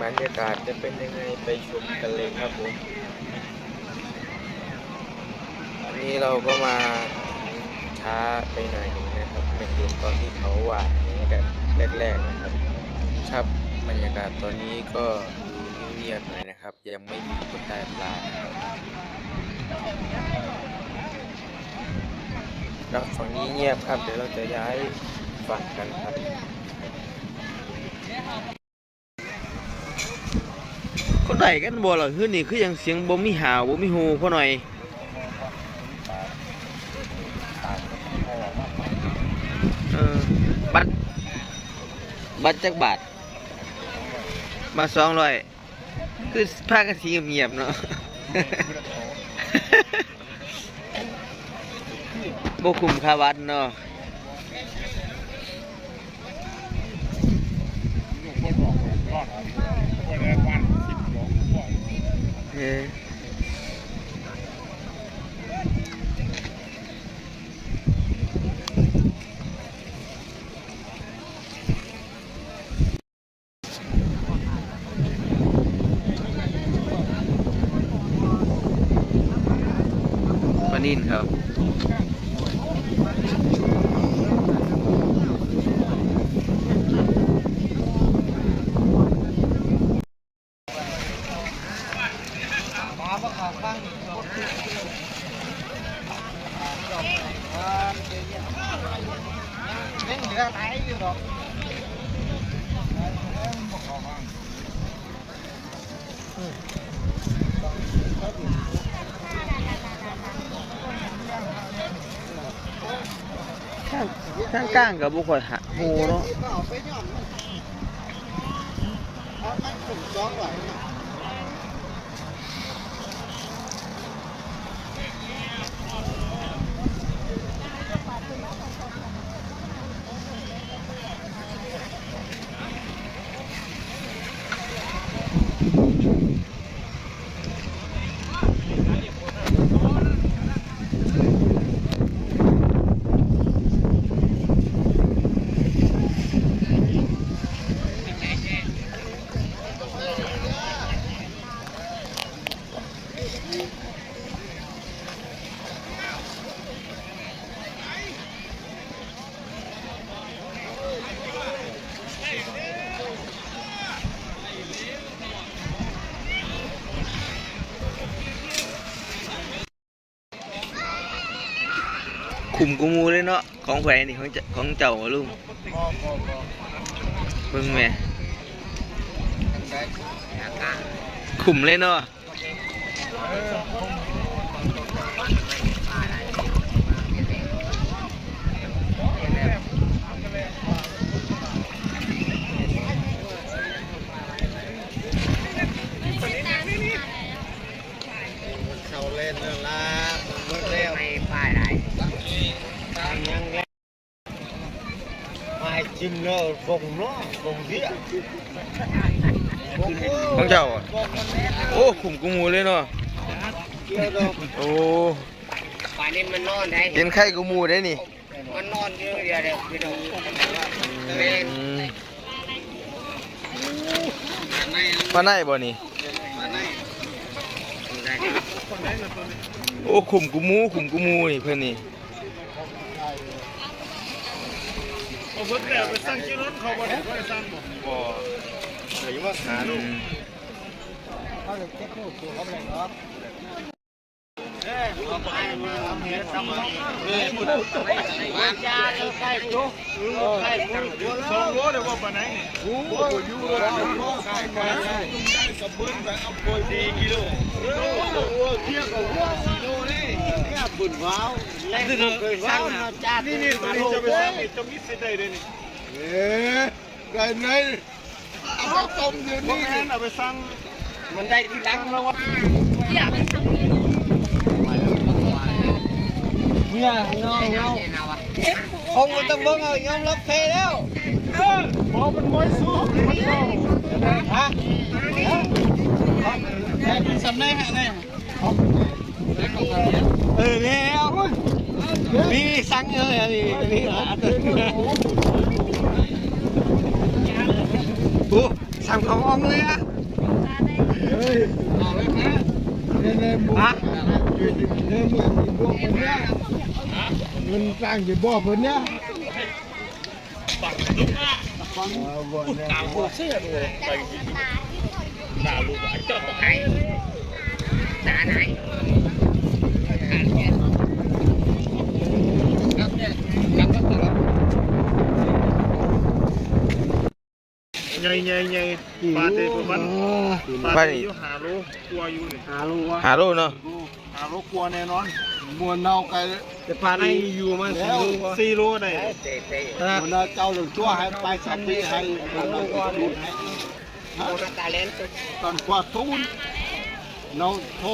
ບັນຍາກາດຈະເປັນຍັງໄງ ໄປຊົມກັນເລີຍຄັບຜົມ. ອັນນີ້ເຮົາກໍມາຊ້າໄປໜ້ອຍໜຶ່ງນະຄັບ ໄປເຫັນຕອນທີ່ເຂົາຫວ່ານແຫກັນແລກໆນະຄັບ. ຄັບ ບັນຍາກາດຕອນນີ້ກໍງຽບໆໜ້ອຍນະຄັບ ຍັງໄມ່ມີຄົນໄດ້ປານະຄັບ. ລະຝັ່ງນີ້ງຽບຄັບ ດຽວເຮົາຈະຍ້າຍຝັ່ງກັນຄັບ. ເຂົາໄດ້ກັນບໍ່ລະ? ຄືນີ້ຄືຫຍັງສຽງບໍ່ມີຫາວ ບໍ່ມີໂຮພໍໜ້ອຍ. ເອີ ບັດ ບັດຈັກບາດ? ບາດສອງຮ້ອຍ. ຄືພາກັນຊິງຽບໆເນາະ ບໍ່ຄຸ້ມຄ່າບັດເນາະ. ເອີ. ປານິນເຂົາ ຍັງເຫຼືອຫຼາຍຢູ່ດອກ. ທາງ ທາງກາງກໍບໍ່ຄ່ອຍຫະ ຮູ້ເນາະ. ຄຸ້ມກວ່າໝູ່ເລີຍເນາະ. ຂອງໃຜນີ້? ຂອງເຈົ້າ ຂອງເຈົ້າບໍ່ລຸງ? ບໍ່ ບໍ່ ບໍ່. ເບິ່ງແມ່ ຄຸ້ມເລີຍເນາະ. ເຂົາເຫຼັ້ນແລ້ວລະ ເບິ່ງແລ້ວ ໄປປາຍໄດ້ ຍັງແລ້ວ ໄປຈິມແລ້ວ ບົງເນາະ ບົງເດຍ ຂອງເຈົ້າອະ. ໂອ້ ຄຸ້ມກວ່າໝູ່ເລີຍເນາະ. ໂອ້ ປານີ້ມັນນອນໄດ້ ເປັນໄຂ້ກວ່າໝູ່ໄດ໋ນີ້. ມັນນອນຢູ່ດຽວເດີ ພີ່ນ້ອງ. ອືມ ປາໄນບໍ່ນີ້? ໂອ້ ຄຸ້ມກວ່າໝູ່ ຄຸ້ມກວ່າໝູ່ນີ້ເພິ່ນນີ້. ເອົາເບິດແລ້ວ ໄປສັ່ງກິນນຳເຂົາບໍ່ໄດ້ ບໍ່ໄດ້ສັ່ງບໍ່? ບໍ່ ເຂົາຢູ່ວ່າຫາລູກ ອືມ. ເອີ ໄດ້ໄດ໋ ເອົາໄປຕົ້ມຢູ່ນີ້ ບໍ່ແມ່ນ ເອົາໄປສັ່ງ ມັນໄດ້ທີຫຼັງແລ້ວວະ. ເມື່ອນ້ອງເຮົາ ເຮົາບໍ່ຕ້ອງເບິ່ງ ເຮົາຍອມຮັບແພ້ແລ້ວ. ເອີ ບໍ່ ມັນມວຍສູ້ ມັນເວົ້າ ຮະ ແຕ່ເປັນສ່ຳໃດຫັ້ນນະ. ເອີ ແລ້ວ ມີສັງເອີ ອັນນີ້ ອັນນີ້ ອັນນີ້ ອັນນີ້. ທາງເຂົາອອກເລີຍ ເຮີ້ຍ ເອົາແລ້ວນະ ແນ່ໆ ໝູ່ ຮະ ເງິນຈ້າງຊິບອກເພິ່ນເນຍ. ໃຫຍ່ໆ ປາເຕປະມານ ປາເຕຢູ່ຫ້າໂລກວ່າຢູ່ນີ້ ຫ້າໂລວະ ຫ້າໂລເນາະ ຫ້າໂລກວ່າແນ່ນອນ ບໍ່ເນົ່າໄກ ແຕ່ປາໃນຢູ່ມາສີ່ໂລ ສີ່ໂລໄດ້ ຫົວໜ້າເຈົ້າເລື່ອງຕົວໃຫ້ໄປສາມປີໃຫ້ ຕອນກວ່າຕູນ ເນົ່າໂທ